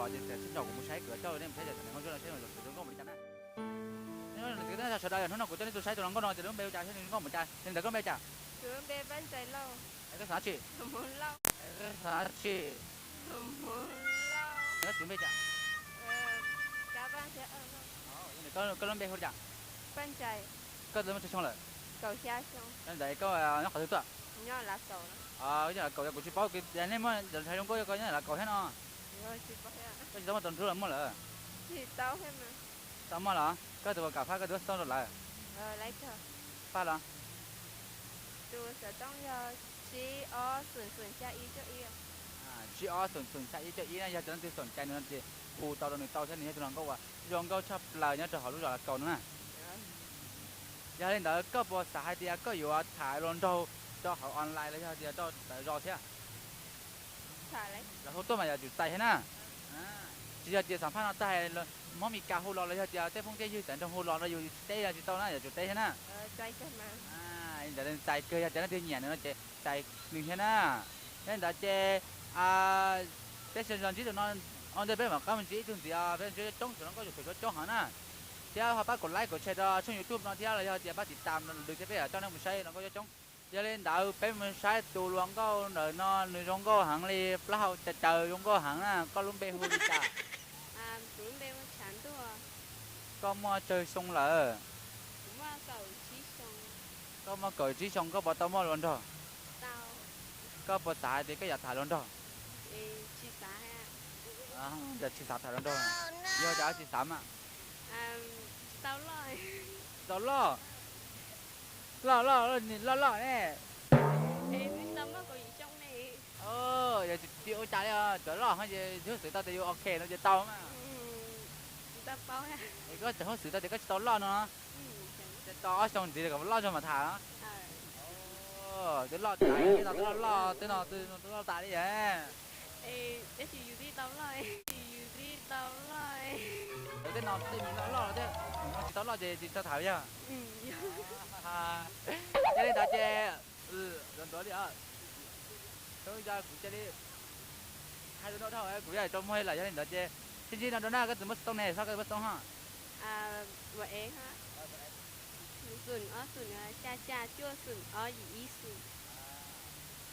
Sib ncaum kuv mus saib, kuv coj nej mus saib cov niag hluas nkauj no saib zoo nkauj npaum li cas na. Sawv daws, hnub no kuv coj nej tuaj saib tus hluas nkauj no tias lub npe hu cas thiab nws zoo nkauj npaum cas. Li ntawd koj npe cas? Koj xav tsi? Koj xav tsi? Koj txiv npe cas? Koj lub npe hu li cas? Koj twb muaj tsawg xyoo lawm? Li ntawd koj nyob qhov twg tuaj? Nyob Lav Kaum, yog kuv tsis paub, nej muaj ntawv ntshai zoo nkauj rau koj nyob Lav Kaum thiab no? Koj tsis tau muaj tus nrub los muaj lawm? Tsis tau muaj los? Koj tus puas kam fab koj tus xov tooj rau lawv? Fab los? Tsib ob xoom xoom xya ib cuaj ib na, yog cov leej twg xoom cai nws no ces hu tau rau nws tau thiab, nws yog tus hluas nkauj uas zoo nkauj tshaj plaws nyob rau hauv lub zos Lav Kaum no na. Yog li ntawd koj puas xav hais tias koj yuav tham hluas nraug rau hauv online los yog tias rau tawm zos thiab? Lawv hu tuaj mas yuav tsum txais thiab na. Tsis yog tias xam phaj no tag hais Hmoob Mes Kas hu los los yog tias tej phooj tej ywg tawm nroog hu los no yus tsis teb los tsis tau na, yuav tsum teb thiab na. Li ntawd txais kawg, yog cov leej twg nyiam nws no ces txais nws thiab na. Yog li ntawd ces peb sawv daws ntsib tus no ua ntej peb mam qab mus ntsib ib tug ntxiv, peb ntsib coob coob, tus hluas nkauj yuav phem coob coob heev na. Thiab ho pab kom like kom share rau tshooj YouTube no thiab los yog tias pab tiv tam no thiab peb coj nej mus saib hluas nkauj coob coob. Yog li ntawd peb mus saib tus hluas nkauj ntawm no, nws zoo nkauj heev li, plaub hau caws caws zoo nkauj heev na, koj lub npe hu li cas? Koj muaj tsawg xyoo lawm? Koj muaj kaum tsib xyoo, koj puas tau muaj hluas nraug? Koj puas xav hais tias koj yuav tham hluas nraug? Tsis xav tham hluas nraug, yog cas tsis xav mas? Tsis tau loj, loj loj loj loj ne. Yog tsis ua cas li, cov loj ces yus xwm tau tias yus ok no ces tau mas. Es koj tseem hu xwm tau tias koj tsis tau loj no, ces tos ob xyoo ntxiv kom loj zog mam tham. Twb loj tas, tej no twb loj loj, tej no twb loj tas li. Tej no tej mis loj loj thiab, no tsis tau loj ces tsis tau tham yog. Yog li ntawd ces, ntuav li, kuv cia li hais lus no dhau kuv yuav tau muag li lawm. Yog li ntawd ces sib ntsib no rau na, koj twb muaj xov tooj ne, koj twb muaj xov tooj ho?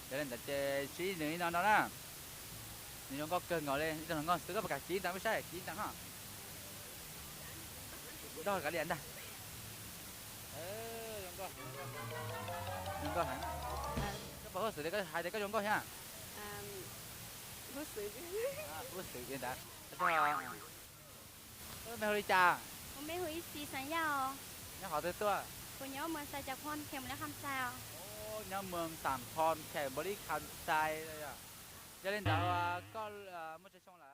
Yog li ntawd ces sib ntsib no rau na. Nws zoo nkauj kawg nkaus li, ib tug hluas nkauj xwb, koj puas kam kiv ib ntas peb saib, kiv ib ntas ho. Nrog kav liam ntag. Zoo nkauj heev. Koj puas huj xwm tias koj hais tias koj zoo nkauj thiab? Huj xwm ntag. Mej hu li cas? Nyob qhov twg tuaj? Nyob Moos Xam Phom, khem Npaus Lis Kham Xais. Yog li ntawd koj muaj tsawg xyoo lawm?